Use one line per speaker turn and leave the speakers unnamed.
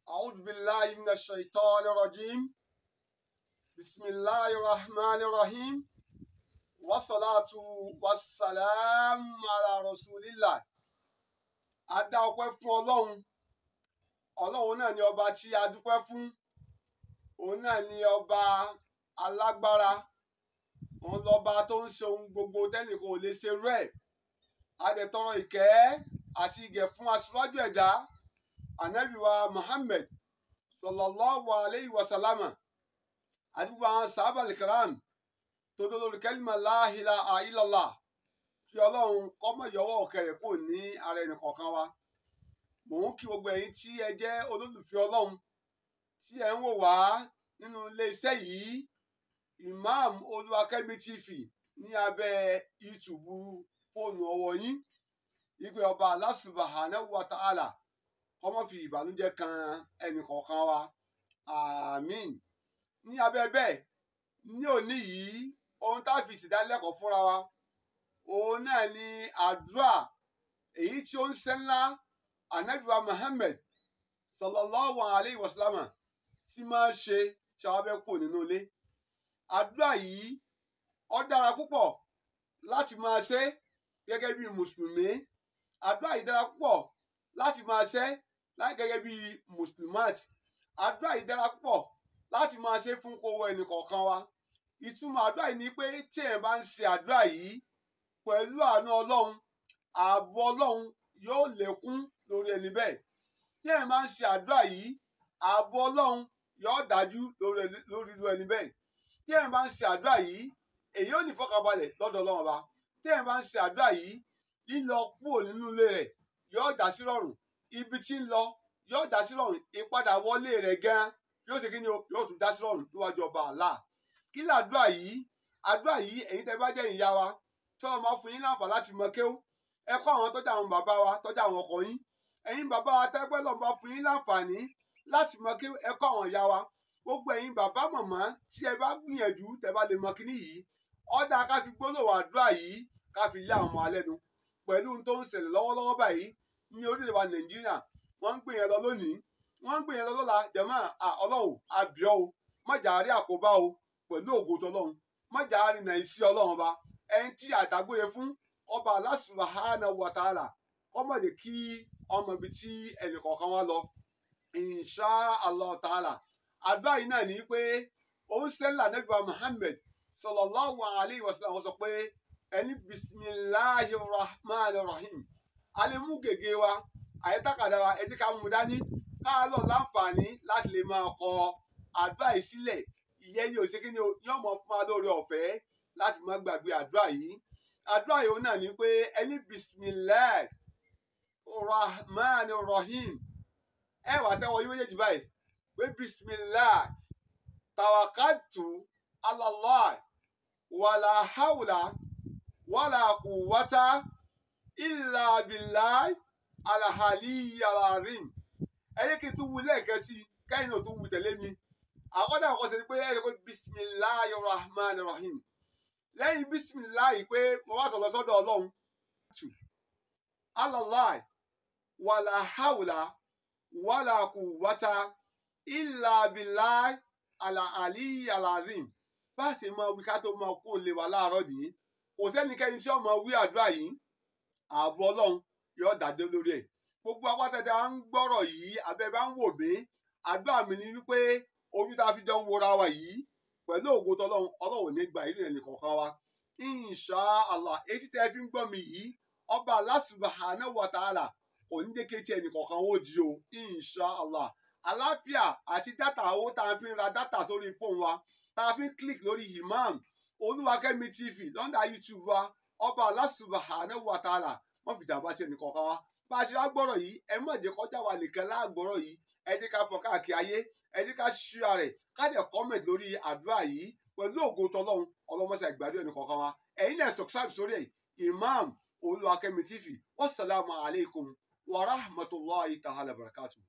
أعوذ بالله من الشيطان الرجيم. بسم الله الرحمن الرحيم. والصلاة والسلام على رسول الله. A dá ọpẹ́ fún Ọlọ́run. Ọlọ́run náà ni ọba tí a dúpẹ́ fún. Òun náà ni ọba alágbára. Òun lọba tó ń ṣe ohun gbogbo tẹ́nìkan ò lè ṣe rẹ̀. A dẹ̀ tọrọ ìkẹ́ àti ìgẹ̀ fún aṣíwájú ẹ̀dá Ànábì wa Muhammad sallallahu alayhi wa sallama àti gbogbo àwọn sàhábà kiram tó dó lórí kẹ́límà la ilaha illallah, kí Ọlọ́run kó má yọwọ́ ọ̀kẹ́ rẹ̀ kò ní ara ẹnì kọ̀ọ̀kan wa. Mò ń kí gbogbo ẹ̀yin tí ẹ jẹ́ olólùfẹ́ Ọlọ́run tí ẹ ń wò wá nínú ilé-iṣẹ́ yìí, Imam Olúwakẹ́mi TV ní abẹ́ YouTube fóònù ọwọ́ yín. Ìpè ọba Allah subhanahu wa ta'ala kó má fi ìbànújẹ́ kan ẹnì kọ̀ọ̀kan wa, àmín. Ní abẹ́ bẹ́ẹ̀, ní òní yìí, ohun tá a fi ṣèdánilẹ́kọ̀ọ́ fúnra wa òun náà ni àdúrà èyí tí ó ń ṣe ńlá Ànábì wa Muhammad sallallahu alayhi wa sallam tí máa ń ṣe tí a bá fẹ́ kúrò nínú ilé. Àdúrà yìí ó dára púpọ̀ láti máa ṣe gẹ́gẹ́ bí mùsùlùmí. Àdúrà yìí dára púpọ̀ láti máa ṣe láì gẹ́gẹ́ bí mùsùlùmát. Àdúrà yìí dára púpọ̀ láti máa ṣe fún kówó ẹnì kọ̀ọ̀kan wa. Ìtumọ̀ àdúrà yìí ni pé tí ẹ̀ bá ń ṣe àdúrà yìí pẹ̀lú àánú Ọlọ́run, ààbò Ọlọ́run yóò lékún lórí ẹni bẹ́ẹ̀. Tí ẹ̀ bá ń ṣe àdúrà yìí, ààbò Ọlọ́run yóò dájú lórí irú ẹni bẹ́ẹ̀. Tí ẹ̀ bá ń ṣe àdúrà yìí, èyí ò ní fọkànbalẹ̀ lọ́dọ̀ Ọlọ́run ọba. Tí ẹ̀ bá ń ṣe àdúrà yìí, lílọ kúrò nínú ilé rẹ̀ yóò dá sí rọrùn. Ibi tí ń lọ yóò dá sí rọrùn. Ìpadà wọlé rẹ̀ gan yóò ṣe kí ni o, yóò tún dá sí rọrùn níwájú ọba Allah. Kí làdúrà yìí? Àdúrà yìí, ẹ̀yin tẹ́ bá jẹ́ ìyá wa tí wọ́n máa fún yín láǹfà láti mọ kéwú, ẹ kọ́ àwọn tọ́jà àwọn bàbá wa, tọ́jà àwọn ọkọ yín. Ẹ̀yin bàbá wa tẹ́gbẹ́ lọ́n bá fún yín láǹfààní láti mọ kéwú, ẹ kọ́ àwọn ìyá wa. Gbogbo ẹ̀yin bàbá màmá tí ẹ bá gbìyànjú tẹ́ bá lè mọ kíní yìí, ọ̀dà ká fi gbólóhùn àdúrà yìí ká fi lé àwọn ọmọ alẹ́ nu pẹ̀lú ohun tó ń ṣẹlẹ̀ lọ́wọ́lọ́wọ́ báyìí ní orílẹ̀ wa Nàìjíríà. Wọ́n ń gbé yẹn lọ lónìí, wọ́n ń gbé yẹn lọ lọ́la. Jẹ̀mọ́ Ọlọ́run àbíọ́ o, má jà á rí àkóbá o pẹ̀lú ògo tọlọ́run, má jà á rí nàìsí Ọlọ́run ọba. Ẹni tí àdágbére fún ọba Allah subhanahu wa ta'ala kọ́mọ̀dé kí ọmọ ibi tí ẹnì kọ̀ọ̀kan wá lọ, insha Allah ta'ala. Àdúrà yìí náà ní pé òun sẹ́là Ànábì wa Muhammad sallallahu alayhi wa sallam sọ pé ẹni bisimilahi rahman rahim. A lè mú gègé wa àyẹ́tàkàdá wa, ẹ jẹ́ ká mú dání ká lọ láǹfààní láti lè máa kọ àdúrà yìí sílẹ̀. Ìyẹn ni òsèké ni yóò mọ fún wa lórí ọ̀fẹ́ láti má gbàgbé àdúrà yìí. Àdúrà yìí òun náà ni pé ẹni bisimilahi rahman rahim. Ẹ wà tẹ́wọ́ yín méjèèjì báyìí pé bisimilahi tawakkaltu ala Allah wàlà hawla wàlà quwwata illa billahi alahali alarim. Ẹ yé kí n tún wú lẹ́ẹ̀kan sí kẹ́yìn náà tún wú tẹ̀lé mi. Àkọ́dà àkọ́sẹ̀ ni pé ẹ yẹ kó bisimilahi rahman rahim. Lẹ́yìn bisimilahi pé mo wá sọ̀rọ̀ sọ́dọ̀ Ọlọ́run tù alalai wàlà hawla wàlà quwwata illa billahi alahali alarim. Bá a ṣe máa wí ká tó máa kó lè wà láàárọ̀ nìyí. Kò sẹ́nikẹ́ni tí ó máa wí àdúrà yìí, ààbò Ọlọ́run yóò dàdé lórí ẹ̀. Gbogbo apátẹ́tẹ́ à ń gbọ́rọ̀ yìí, abẹ́ bá ń wò mí, àdúrà mi ni wípé ojú tá a fi jọ ń wora wa yìí pẹ̀lú ògo tọlọ́run, Ọlọ́run ò ní gba ìlú ẹnì kọ̀ọ̀kan wa, insha Allah. Etí tẹ́ fi ń gbọ́ mi yìí, ọba Allah subhanahu wa ta'ala kò ní jẹ́ kí etí ẹnì kọ̀ọ̀kan ó di o, insha Allah. Àlàáfíà àti dátà owó tá a fi ń ra dátà sórí fóònù wa, tá a fi ń click lórí Imam Olúwakẹ́mi TV lọ́ndà YouTube wa, ọba Allah subhanahu wa ta'ala wọ́n fi jàmbá sí ẹnì kọ̀ọ̀kan wa. Bá a ṣe wá gbọ́rọ̀ yìí, ẹ má jẹ́ kọjá wa nìkan láàgbọ́rọ̀ yìí, ẹ jẹ́ ká fọ́n káàkiri ayé, ẹ jẹ́ ká share rẹ̀, ká dẹ̀ comment lórí àdúrà yìí pẹ̀lú ògo tọlọ́run. Ọlọ́mọṣẹ́ ìgbàdo ẹnì kọ̀ọ̀kan wa. Ẹ̀yin náà subscribe sórí ẹ̀ Imam Olúwakẹ́mi TV. Wassalamu alaikum wa rahmatullahi ta'ala barakatuh.